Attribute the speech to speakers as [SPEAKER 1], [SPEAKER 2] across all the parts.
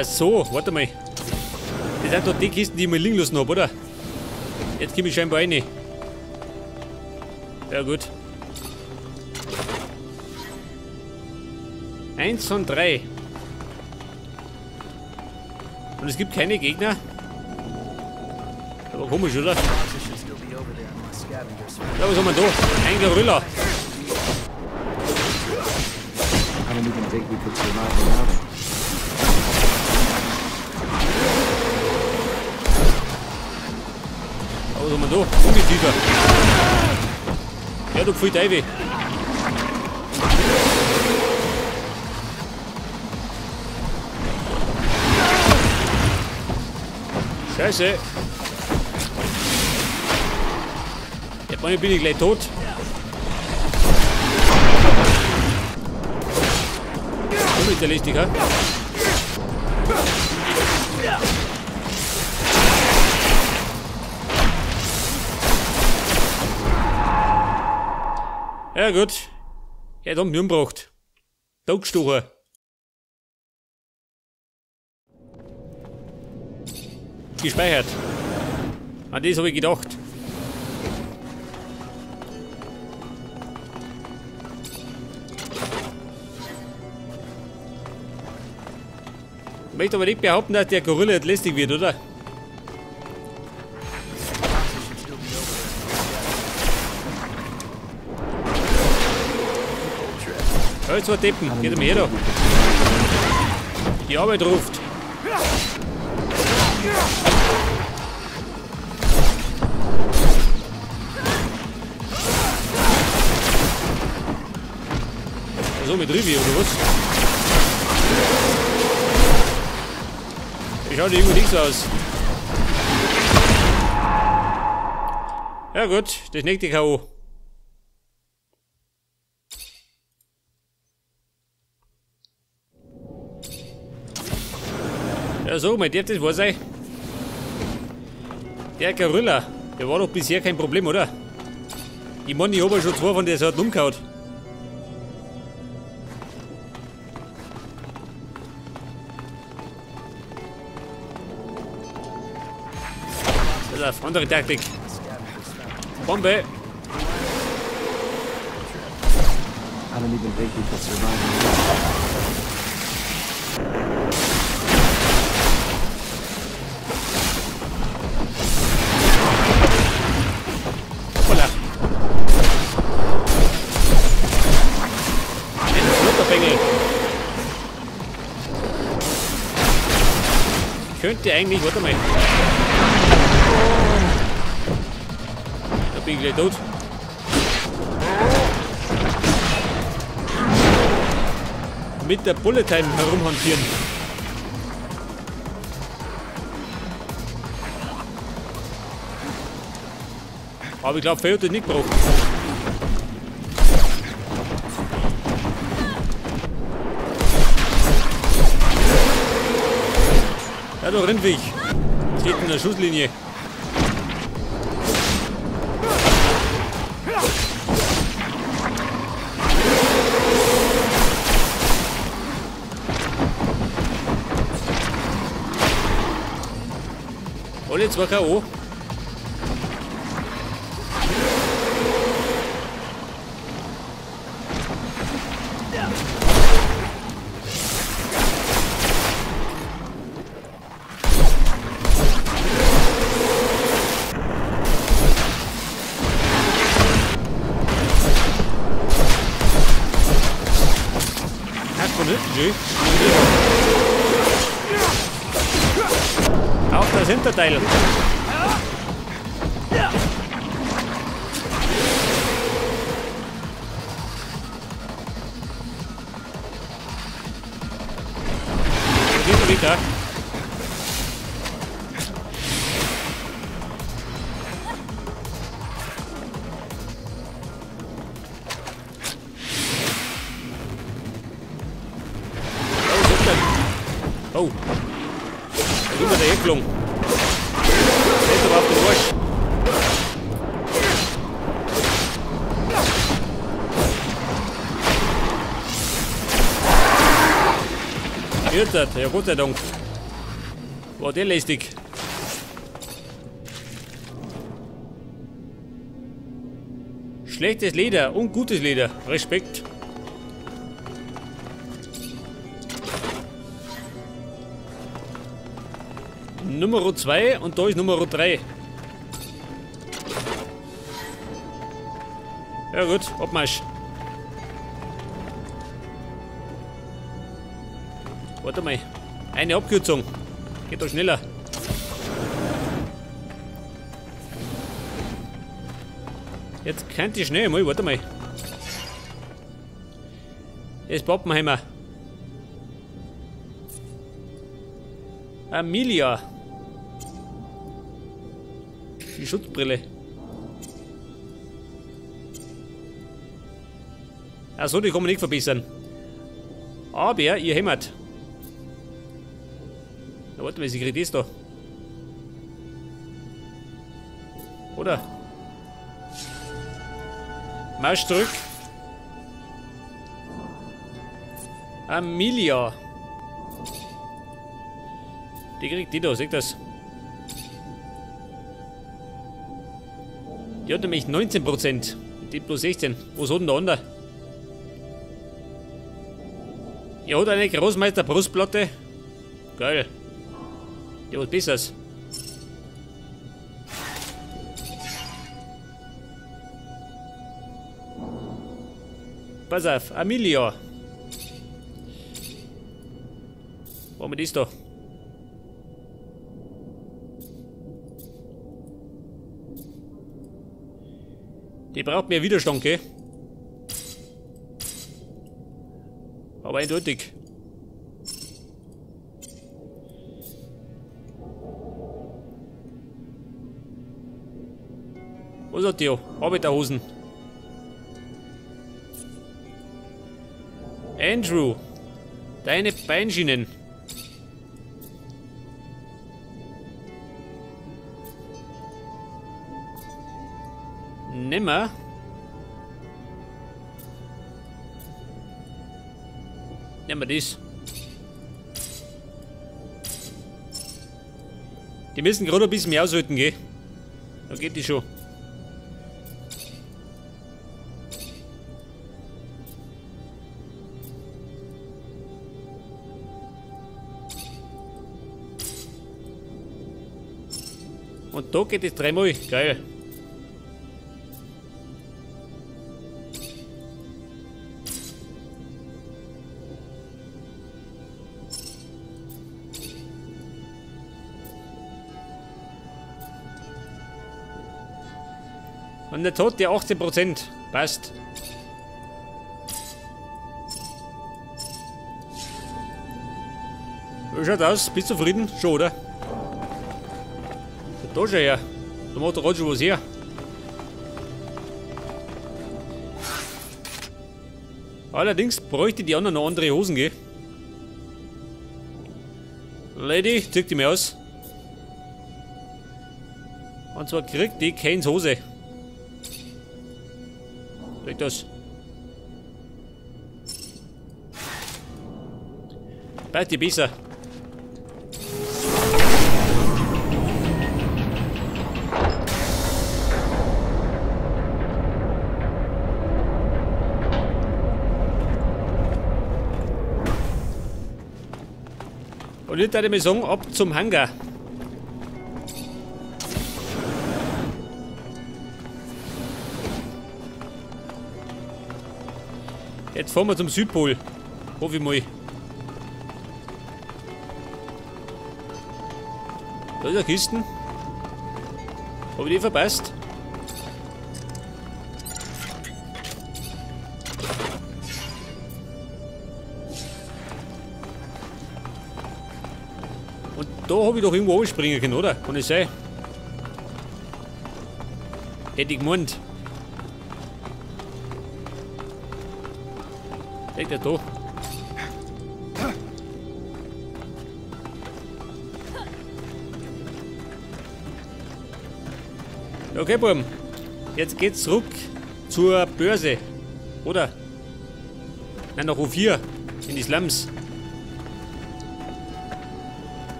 [SPEAKER 1] Ach so, warte mal. Das sind doch die Kisten, die ich mal liegen lassen habe, oder? Jetzt komme ich scheinbar rein. Ja gut. 1 von 3. Und es gibt keine Gegner. Aber komisch, oder? Ja, was haben wir da? Ein Gorilla. Was haben wir da? Ungeziefer. Ja, du pfui Teufel. Scheiße. Ja, bin ich gleich tot. So ist der listig, ha? Ja gut. Er hat mich umgebracht. Totgestochen. Gespeichert. An das habe ich gedacht. Ich möchte aber nicht behaupten, dass der Gorilla jetzt lästig wird, oder? Ja, zwei Deppen, geht mir her da. Die Arbeit ruft. So mit Rivi oder was? Ich schaut irgendwie nichts aus. Ja gut, das nächste K.O. Ja so, mein darf das wahr sein? Der Gorilla, der war doch bisher kein Problem, oder? Ich meine, ich habe ja schon zwei von der Sorte umgehauen. Das ist eine andere Taktik. Bombe!
[SPEAKER 2] I don't even think we could survive.
[SPEAKER 1] Hoppala. Ein Flutterbengel. Könnte eigentlich, warte mal. Da bin ich gleich tot. Mit der Bullet Time herumhantieren. Aber ich glaube, Feuer hat nicht gebraucht. Ja, da rennt ich. Steht in der Schusslinie. Alle 2 K.O. Ach, von hinten, schön. Auch das Hinterteil. Geht wieder. Oh, da sind wir da hergeflogen. Der ist aber auf den Arsch. Jetzt, ja Gott sei Dank. War der lästig. Schlechtes Leder und gutes Leder. Respekt. Nummer 2 und da ist Nummer 3. Ja gut, Abmarsch. Warte mal. Eine Abkürzung. Geht doch schneller. Jetzt könnte ich schnell mal, warte mal. Das Pappenheimer. Amelia. Die Schutzbrille. Achso, die kann man nicht verbessern. Aber ihr hämmert. Na warte mal, sie kriegt das da. Oder? Marsch zurück. Amelia. Die kriegt die da, seht das? Die hat nämlich 19%. Die plus 16. Was hat denn der andere? Er hat eine Großmeister Brustplatte. Geil. Ja, was Besseres. Pass auf, Amelia. Wo haben wir das da? Die braucht mehr Widerstand, gell? Aber eindeutig. Was hat die? Arbeiterhosen. Andrew, deine Beinschienen. Nimmer. Nehmen wir das. Die müssen gerade ein bisschen mehr aushalten, gell? Da geht die schon. Und da geht es dreimal. Geil. Und der Tod, der 18%. Passt. Wie schaut aus? Bist du zufrieden? Schon, oder? Da schon her. Da macht der gerade schon was her. Allerdings bräuchte die anderen noch andere Hosen, gell? Lady, zieh die mir aus. Und zwar kriegt die Kanes Hose. Kriegt das. Bald die besser. Und jetzt würde ich mal sagen, ab zum Hangar. Jetzt fahren wir zum Südpol. Hoffe ich mal. Da ist eine Kiste. Habe ich die verpasst? Und da habe ich doch irgendwo springen können, oder? Kann das sein? Hätte ich gemeint. Liegt er da? Okay, Buben. Jetzt geht's zurück zur Börse. Oder? Nein, nach U4. In die Slums.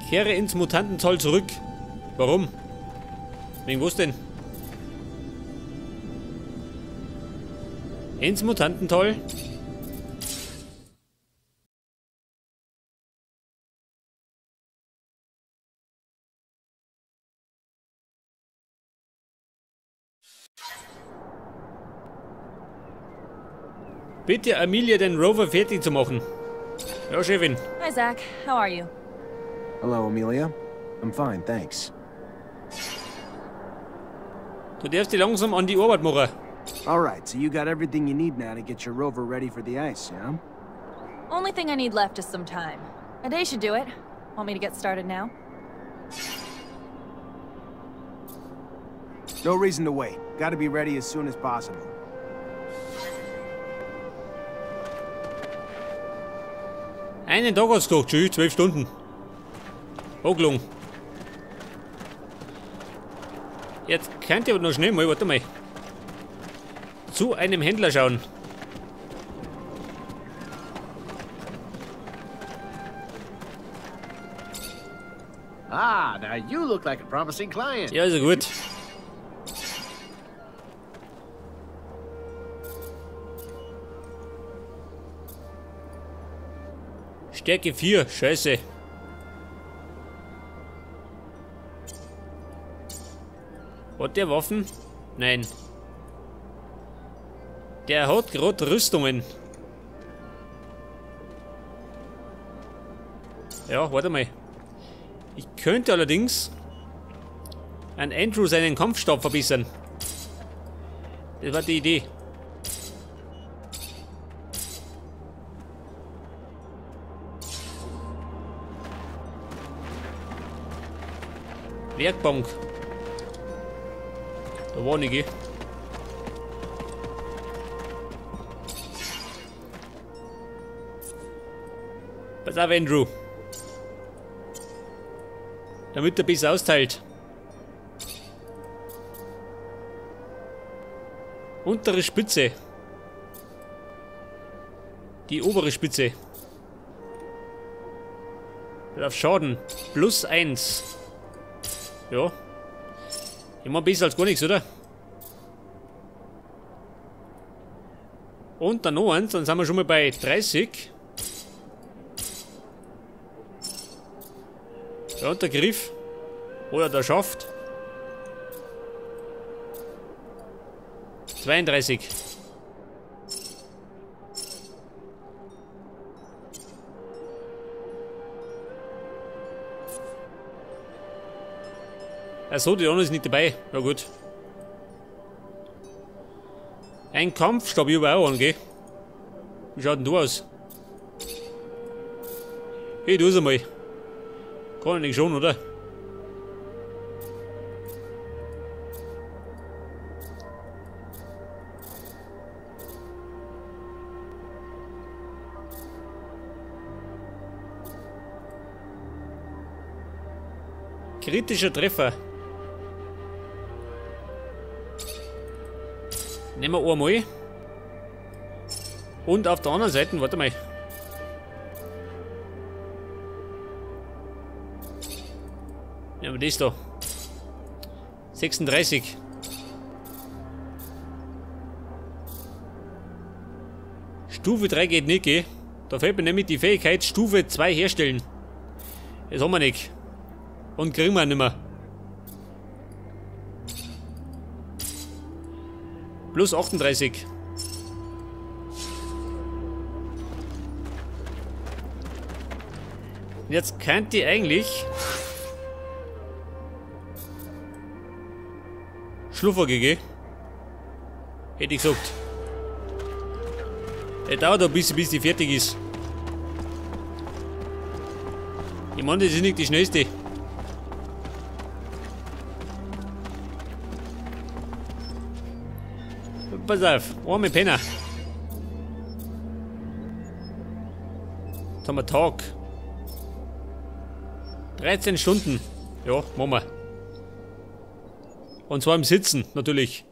[SPEAKER 1] Kehre ins Mutantental zurück. Warum? Wegen was denn? Ins Mutantental? Bitte Amelia, den Rover fertig zu machen. Ja, Chefin.
[SPEAKER 3] Hi, Zach. How are you?
[SPEAKER 2] Hello, Amelia. I'm fine, thanks.
[SPEAKER 1] Du darfst dich langsam an die Arbeit machen.
[SPEAKER 2] All right, so you got everything you need now to get your rover ready for the ice, yeah?
[SPEAKER 3] Only thing I need left is some time. A day should do it. Want me to get started now?
[SPEAKER 2] No reason to wait. Gotta be ready as soon as possible.
[SPEAKER 1] Einen Tag hat's gekocht, tschüss, 12 Stunden. Hochgelungen. Jetzt könnt ihr aber noch schnell mal, warte mal, zu einem Händler schauen.
[SPEAKER 4] Ah, now you look like a promising client.
[SPEAKER 1] Ja, ist ja gut. Stärke 4, scheiße. Hat der Waffen? Nein. Der hat gerade Rüstungen. Ja, warte mal. Ich könnte allerdings an Andrew seinen Kampfstab verbessern. Das war die Idee. Werkbank. Da war nicht. Pass auf, Andrew. Damit der besser austeilt. Untere Spitze. Die obere Spitze. Auf Schaden. +1. Ja. Immer besser als gar nichts, oder? Und dann noch eins, dann sind wir schon mal bei 30. Ja, und der Griff. Oder der Schaft. 32. Achso, die andere ist nicht dabei. Na gut. Ein Kampfstab über auch an, gell? Wie schaut denn du aus? Hey, tu's einmal. Kann ich nicht schon, oder? Kritischer Treffer. Nehmen wir einmal. Und auf der anderen Seite, warte mal. Nehmen wir das da. 36. Stufe 3 geht nicht, gell? Da fehlt mir nämlich die Fähigkeit Stufe 2 herstellen. Das haben wir nicht. Und kriegen wir nicht mehr. Plus 38. Und jetzt könnt ihr eigentlich Schluffer GG. Hätte ich gesagt. Es dauert ein bisschen, bis die fertig ist. Ich meine, das ist nicht die schnellste. Pass auf, arme Penner. Jetzt haben wir Tag. 13 Stunden. Ja, machen wir. Und zwar im Sitzen, natürlich.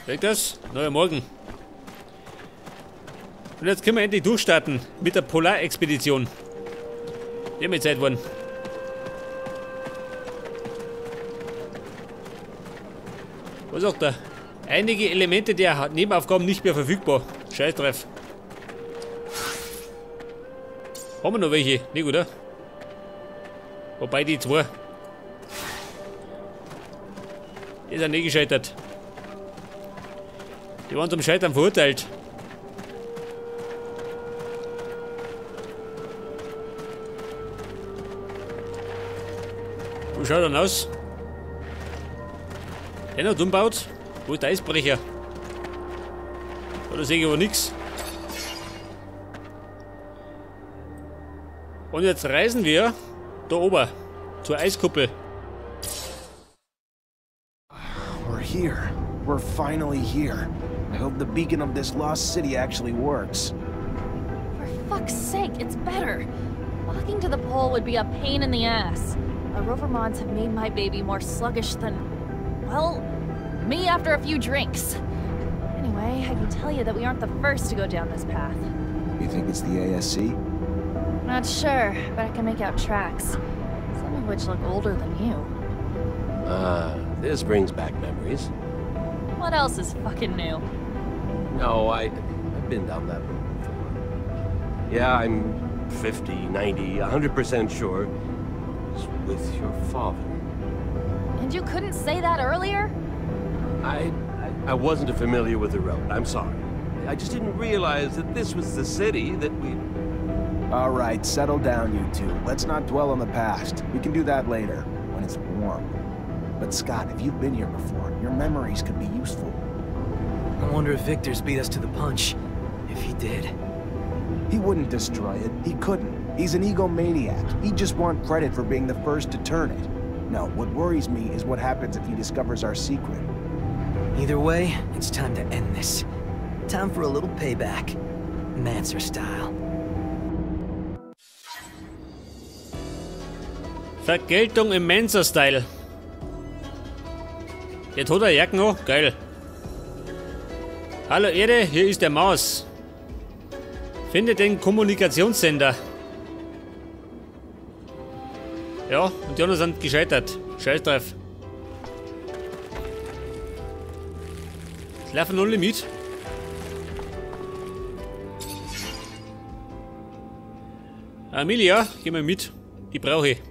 [SPEAKER 1] Weg das? Neuer Morgen. Und jetzt können wir endlich durchstarten mit der Polarexpedition. Die haben wir Zeit worden. Was sagt er? Einige Elemente der Nebenaufgaben nicht mehr verfügbar. Scheißdreif. Haben wir noch welche? Nicht, oder? Wobei die zwei. Die sind nicht gescheitert. Die waren zum Scheitern verurteilt. Wie schaut er aus? Der hat umbaut. Wo ist der Eisbrecher? Da sehe ich aber nichts. Und jetzt reisen wir da oben zur Eiskuppel.
[SPEAKER 2] We're here. We're finally here. I hope the beacon of this lost city actually works.
[SPEAKER 3] For fuck's sake, it's better. Walking to the pole would be a pain in the ass. Our rover mods have made my baby more sluggish than, well, me after a few drinks. Anyway, I can tell you that we aren't the first to go down this path.
[SPEAKER 2] You think it's the ASC?
[SPEAKER 3] Not sure, but I can make out tracks. Some of which look older than you.
[SPEAKER 5] This brings back memories.
[SPEAKER 3] What else is fucking new?
[SPEAKER 5] No, I've been down that road before. Yeah, I'm 50, 90, 100% sure it was with your father.
[SPEAKER 3] And you couldn't say that earlier?
[SPEAKER 5] I wasn't familiar with the road. I'm sorry. I just didn't realize that this was the city that we...
[SPEAKER 2] All right, settle down, you two. Let's not dwell on the past. We can do that later, when it's warm. But Scott, if you've been here before, your memories could be useful.
[SPEAKER 6] I wonder if Victor's beat us to the punch. If he did.
[SPEAKER 2] He wouldn't destroy it. He couldn't. He's an egomaniac. He'd just want credit for being the first to turn it. No, what worries me is what happens if he discovers our secret.
[SPEAKER 6] Either way, it's time to end this. Time for a little payback. Mancer style.
[SPEAKER 1] Vergeltung im Mancer-Style. Jetzt hat er Jacken noch. Geil. Hallo Erde, hier ist der Mars. Finde den Kommunikationssender. Ja, und die anderen sind gescheitert. Scheiß drauf. Es laufen alle mit. Amelia, geh mal mit. Die brauche ich.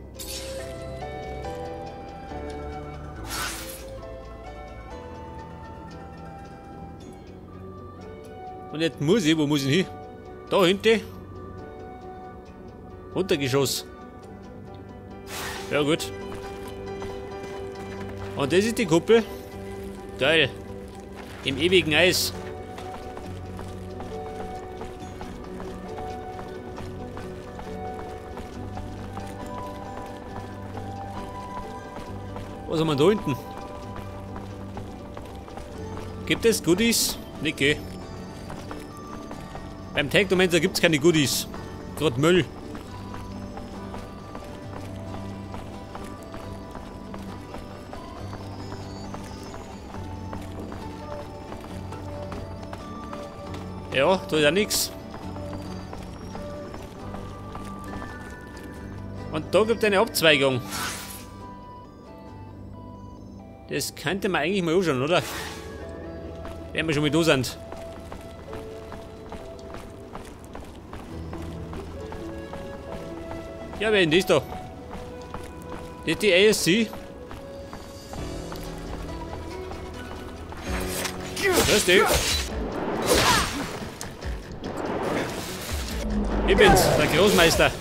[SPEAKER 1] Und jetzt muss ich, wo muss ich hin? Da hinten. Untergeschoss. Ja gut. Und das ist die Kuppel. Geil. Im ewigen Eis. Was haben wir da hinten? Gibt es Goodies? Nicke. Beim Technomancer gibt es keine Goodies. Gerade Müll. Ja, da ist ja nichts. Und da gibt es eine Abzweigung. Das könnte man eigentlich mal anschauen, oder? Wenn wir schon mal da sind. Ja, wer ist denn das da? Das ist die ASC. Grüß dich. Ich bin's, der Großmeister.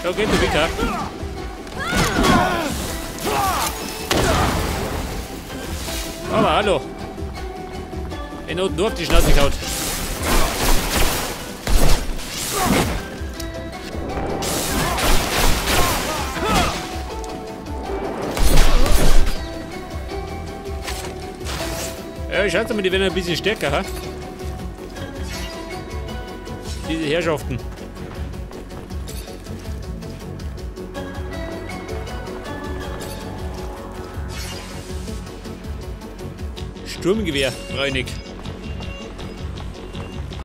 [SPEAKER 1] Da geht der Wicker. Aber hallo. In unten nur auf die Schnauze gehauen. Ja, schaut mal, die werden ein bisschen stärker, ha? Diese Herrschaften. Sturmgewehr, bräunig.